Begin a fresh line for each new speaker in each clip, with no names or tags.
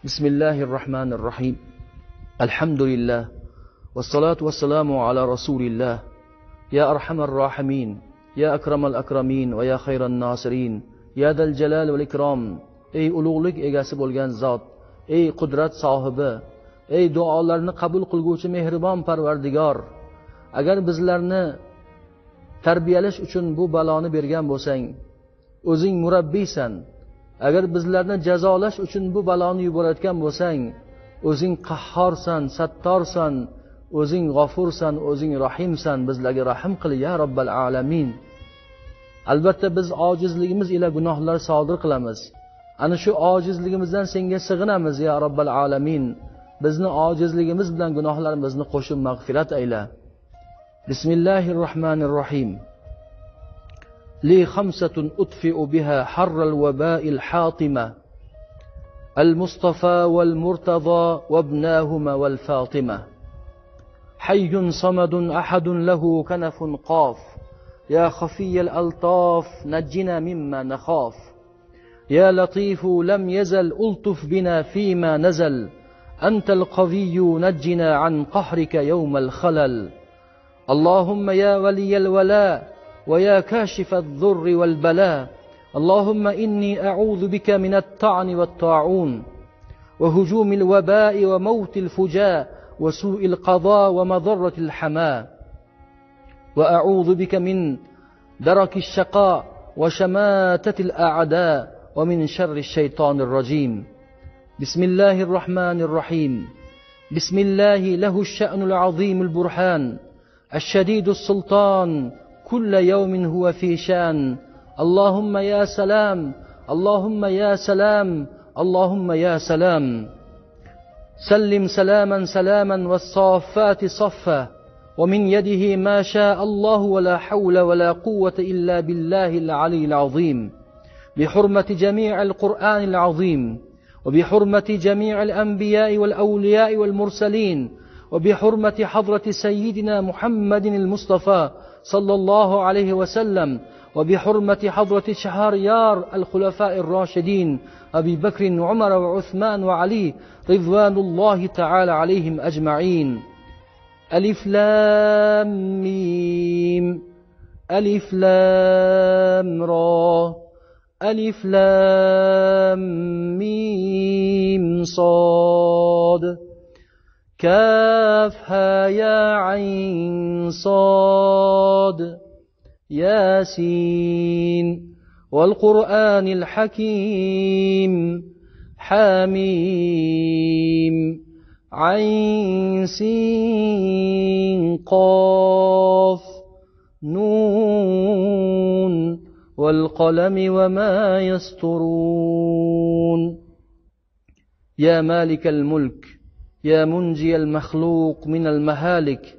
Bismillahir Rahmanir Rahim. Alhamdulillah. Vassalatu vassalamu ala rasulillah. Ya arhamar rohimin, ya akramal akramin va ya xayran nosirin, ya dal jalal val ikrom. Ey ulug'lik egasi bo'lgan zot, ey qudrat sohibi, ey duolarni qabul qilguvchi mehribon Parvardigor, agar bizlarni tarbiyalash uchun bu baloni bergan bo'lsang, o'zing murabbiysan. Agar bizlarni jazolash uchun bu baloni yuborayotgan bo'lsang, o'zing qahhorsan, sattorsan, o'zing g'ofursan, o'zing rahimsan, bizlarga rahim qil ya robbal alamin. Albatta biz ojizligimiz ila gunohlar sodir qilamiz. Ana shu ojizligimizdan senga sig'inamiz ya robbal alamin. Bizni ojizligimiz bilan gunohlarimizni qo'shib mag'firat ayla. Bismillahir Rahmanir Rahim. Li khamsatun utfi'u biha harral vaba'il hatima. Al-Mustafa wal Murtada wa ibnahuma wal Fatima. Hayyun samadun ahadun lahu kanafun qaf. Ya khafiyal altaf najjina mimma nakhaf. Ya latifu lam yazal ultuf bina fima nazal. Antal qawiyyu najjina an qahrika yawmal khalal. Allahumma ya waliyal wala wa ya kashifadh dhurri wal bala. Allahumma inni a'udhu bika minat ta'ni wat ta'un wa hujumil waba'i wa mawtil fuja wa su'il qada wa madarratil hama. Wa a'udhu bika min darakis shaqa wa shamatatil a'da wa min sharrish shaytanir rajim. Bismillahir Rahmanir Rahim. Bismillahi lahu ash-sha'nul 'azimul burhan. الشديد السلطان كل يوم هو في شان. اللهم يا سلام، اللهم يا سلام، اللهم يا سلام. سلم سلاما سلاما والصافات صفا، ومن يده ما شاء الله ولا حول ولا قوة إلا بالله العلي العظيم. بحرمة جميع القرآن العظيم، وبحرمة جميع الأنبياء والأولياء والمرسلين، وبحرمة حضرة سيدنا محمد المصطفى صلى الله عليه وسلم، وبحرمة حضرة شهريار الخلفاء الراشدين أبي بكر وعمر وعثمان وعلي رضوان الله تعالى عليهم أجمعين. ألف لام ميم، ألف لام را، ألف لام ميم صاد، كاف ها يا عين صاد، ياسين والقرآن الحكيم، حميم عين سين قاف، نون والقلم وما يسطرون. يا مالك الملك، يا منجي المخلوق من المهالك،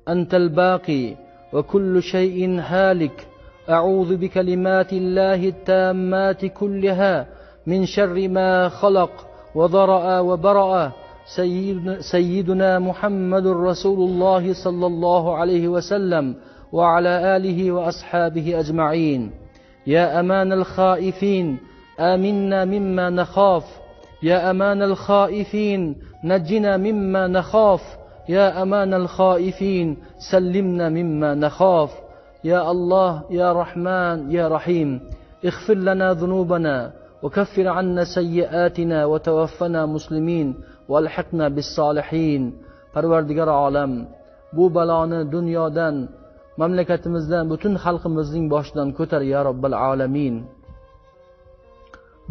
أنت الباقي وكل شيء هالك. أعوذ بكلمات الله التامات كلها من شر ما خلق وذرأ وبرأ. سيدنا محمد رسول الله صلى الله عليه وسلم وعلى آله وأصحابه أجمعين. يا أمان الخائفين آمنا مما نخاف. يا أمان الخائفين نجنا مما نخاف. يا أمان الخائفين سلمنا مما نخاف. يا الله يا رحمن يا رحيم، اغفر لنا ذنوبنا وكفر عنا سيئاتنا وتوفنا مسلمين والحقنا بالصالحين. Parvardigor olam, bu baloni dunyodan, mamlakatimizdan, butun xalqimizning boshidan ko'tar ya Robbil alamin.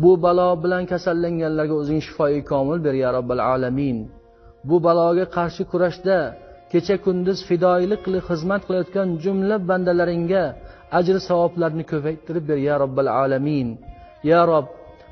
Bu balo bilan kasallanganlarga o'zing shifoi komil ber ya Robbil alamin. Bu baloga qarshi kurashda kecha kunduz fidoyilik qilib xizmat qilayotgan jumla bandalaringga ajr savoblarni ko'paytirib ber ya Robbil alamin. Ya Rob,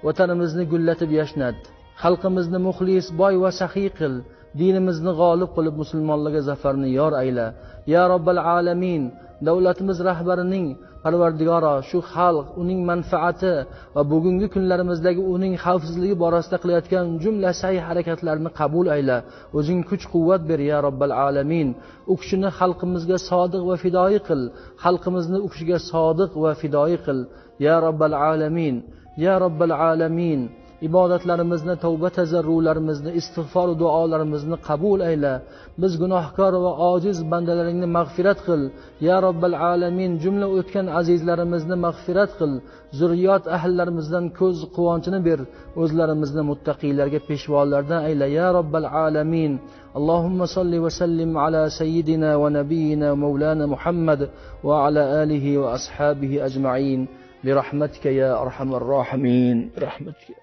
vatanimizni gullatib yashnat, xalqimizni muxlis, boy va saxiy qil, dinimizni g'olib qilib musulmonlarga zafarni yor ayla. Ya Robbil alamin, davlatimiz rahbarining Parvardigoro shu xalq, uning manfaati va bugungi kunlarimizdagi uning xavfsizligi borasida qilayotgan jumla sa'y harakatlarini qabul ayla. O'zing kuch-quvvat ber ya Robbil alamin. U kishini xalqimizga sodiq va fidoyi qil. Xalqimizni u kishiga sodiq va fidoyi qil. Ya Robbil alamin. Ya Robbil alamin. Ibodatlarimizni, tavba tazarrularimizni, istig'for duolarimizni qabul ayla. Biz gunohkor va ojiz bandalaringni mag'firat qil. Ya Robbal alamin, jumla o'tgan azizlarimizni mag'firat qil. Zurriyot ahllarimizdan ko'z quvonchini ber. O'zlarimizni muttaqiylarga peshvolardan ayla. Ya Robbal alamin. Allohumma solli va sallim ala sayyidina va nabiyyina mavlana Muhammad va ala alihi va ashabihi ajma'in. برحمتك يا أرحم الراحمين. برحمتك.